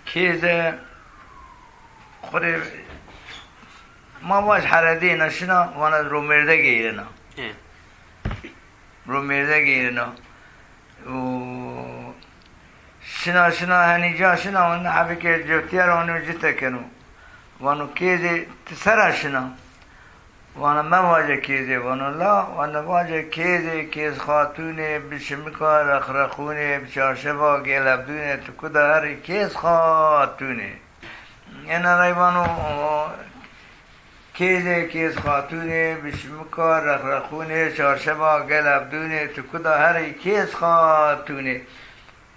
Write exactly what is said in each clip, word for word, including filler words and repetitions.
Kêze xo rê ma vaj heredêna şina, vana romêrde geyrena. Ê. Romêrde geyrena. Û şina, şina henî ca şina, vana hebike cotîye ra onî cite keno. Vano kêzê ti sera şina? Vana mevace kêzê, vano la, vana vace kêzê, kêz xatûnê, bi şimika rexrexûnê, bi çarşeva gelebdûnê, tu kuda herî kêz xatûnê. Ena rey vano kêzê, kêz xatûnê, bi şimika rexrexûnê, çarşeva gelebdûnê, tu kuda herî kêz xatûnê.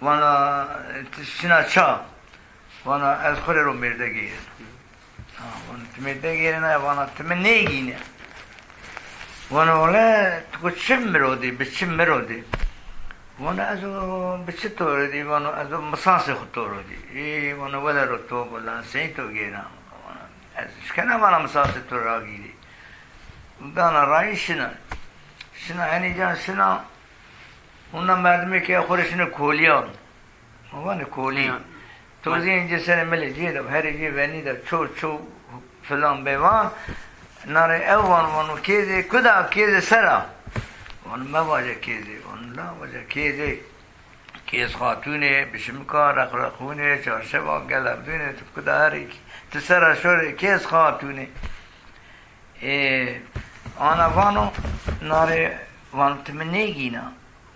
Vana ti şina ça? Vana ez xo rê romêrde geyrena. Ha, vana ti mêrde geyrena, vana ti mi nêgîne. Vana wele ti ko çi mirodî, bi çi mirodî? Vana ez o bi çi to rodî? Vana ez o misasê xo to rodî. Ê, vana wele ro to bila, sey to gêna? Vana ez şikena vana misasê to ragîrî. Dana rayî şina. Şina henî can şina. Hûna merdimê ke xo rê şine kolîyan. Ma vanê kolî. Ya. Tozî incê serê milê cê de, herê cê venî de, ço ço filan bê van. Nare ew van, vano kêzê kuda, kêzê sera? Vano mevace kêzê. Vano la vace kêzê. Kêz xatûnê, bi şimika rexrexûnê, çarşeva gelebdûnê, tu kuda herî, ti sera şorê kêz xatûnê. Ê, ana vano, nare vano ti mi nêgîna.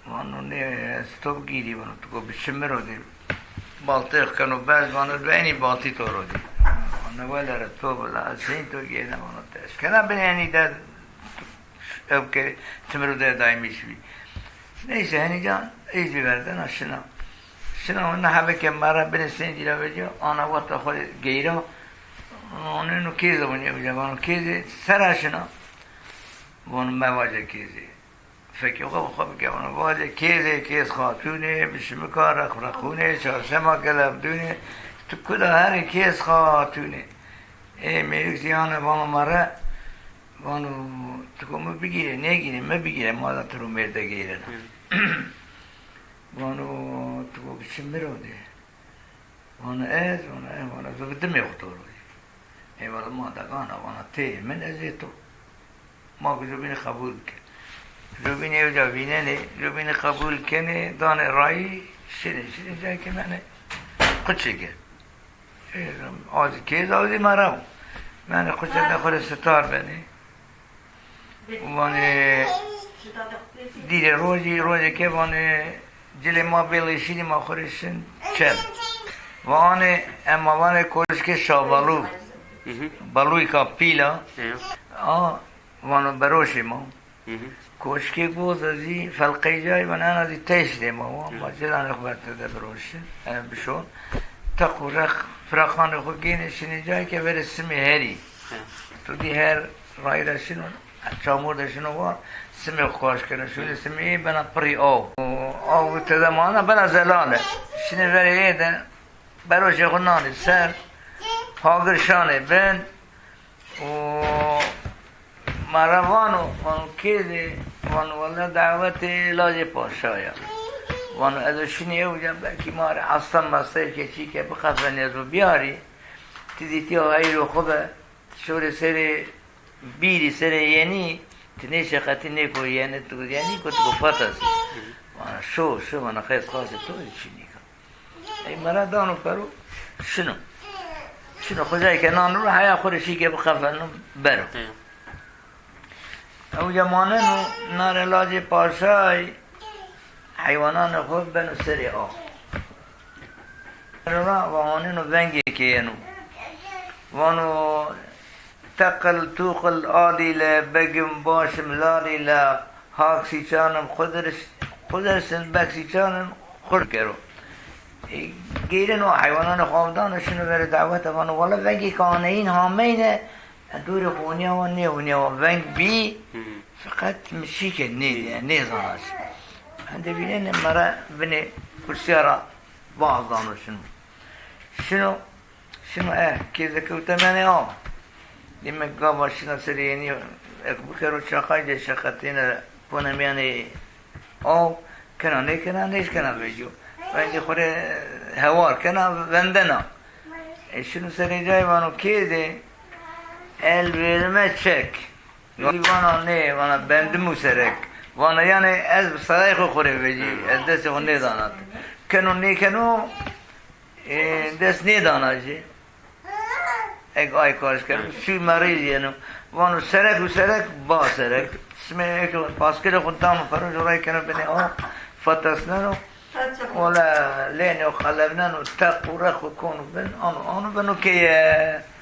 Vano nê, ez to bigîrî, vano ti ko bi çi mi rodî? Baltêx keno berz, vano benî baltî to rodî. Vano wele re to bila, ez sey to gêna, vano ti eşkena binê henî de ew ke ti mi ro de daîmî şibî. Neyse, henî can ê zî verdena şina. Şina hona hebeke mera binê sencî ra vecîya, ana wata xo geyra. Onîno kêze, vano ew ca, vano kêzê sera şina? Vano mevace kêzê. Fekê xo bi xo bike, vano vace kêzê, kêz xatûnê, bi şimika rexrexûnê, çarşema gelebdûnê, tu kuda herî kêz xatûnê. Ê mêrik zî ane vano ma re, vano ti ko mi bigîre, nêgîre, mi bigîre, ma da ti ro mêrde geyrena. Vano ti ko bi çi mirodî? Vano ez, vano ez, vano ez bi dimê xo to ro yî. Ê vano ma dagana, vano tê min, ez ê to. Ma ku jobînî qebûl ke. Jobînî ewca vînenê, jobînî qebûl kenê, danê rayî, şinê, şinê cayê ke menê quçê ke. Ê, a zî kêz, a zî mera. Menê quçê de xo rê sitar benê. Vanê dîrê rojî, rojê ke vanê cilê ma bêlê şînî ma xo rê şin çel. Vanê ema vanê koşkê Şabalû. Hı hı. Balûyka pîl a. Hı. A vano beroşê ma. Hı hı. Koşkê goza zî felqey cayî vano ena zî teştê ma wa. Hı. Ma cilanê xo berte de biroşin, e, bişon. Teq û req, firaqanê xo gênê şinê cayê ke verê simê herî. Hı. Tu dî her rayî ra şino, çamur de şino wa, simê xo kaş keno. Şûnê simê ê bena pirrî aw. Aw tede mana bena zelale. Şinê verê ê de, beroşê xo nanê ser, hagir şanê bin. Û ma ra vano, vano kêzê, vano wele dawetê lajê paşa ya. Vano ez o şinî ewca, belkî ma rê asta masteyê keçî ke biqefelnî ez o biyarî. Ti zî tîya heyro xo be, ti şorê serê bîrî, serê yenî, ti nêşeqetî, nêko yenî, ti yenî ko ti ko fatasî. Vana şo, şo, vana qey ez qasê to zî çînî ka. Ey mera dano pero, şino. Şino xo cayê ke nano ro, heya xo rê şî ke biqefelno bero. Hı. Ewca maneno, nare lajê paşay, heywananê xo beno serê a. Ra va aneno vengê ke yeno. Vano teqil tuqil alîle, begim başim lalîle, hak sîçanim xudir, xudersin bek sîçanim xur kero. E, geyreno heywananê xo avdano şino verê dawete vano wele vengê ke aneyîn hameyne, e, dorê xo onîya wa nêonîya wa veng bî, hı hı, feqet mi şî ke nê, nêzana şî. Hende vînenê mera binê kursîya ra vaz dano şino. Şino, şino e, kêze kewte menê aw. Dîme gava şina serê yenî, ek bikero çaqay de şeqetêne pona mîyanê aw, kena nêkena, nêşkena vecîyo. Vengê xo rê hewar kena, vendena. E, şino serê cayê, vano kê de el verme çek. Vana nê, vana bendim û serek. Vana yanî ez bi serayê xo xo rê vecî, ez destê xo nêdana ti. Keno nêkeno, e, dest nêdana jî. Eg ay karş keno, şû merîz yeno. Vano serek û serek, ba serek. Simê eke paskilê xo dano, feroj ray keno binê a, fetasneno. Wele lênê xo qelevneno, teq û rex xo kono bin, ano, ano beno keye.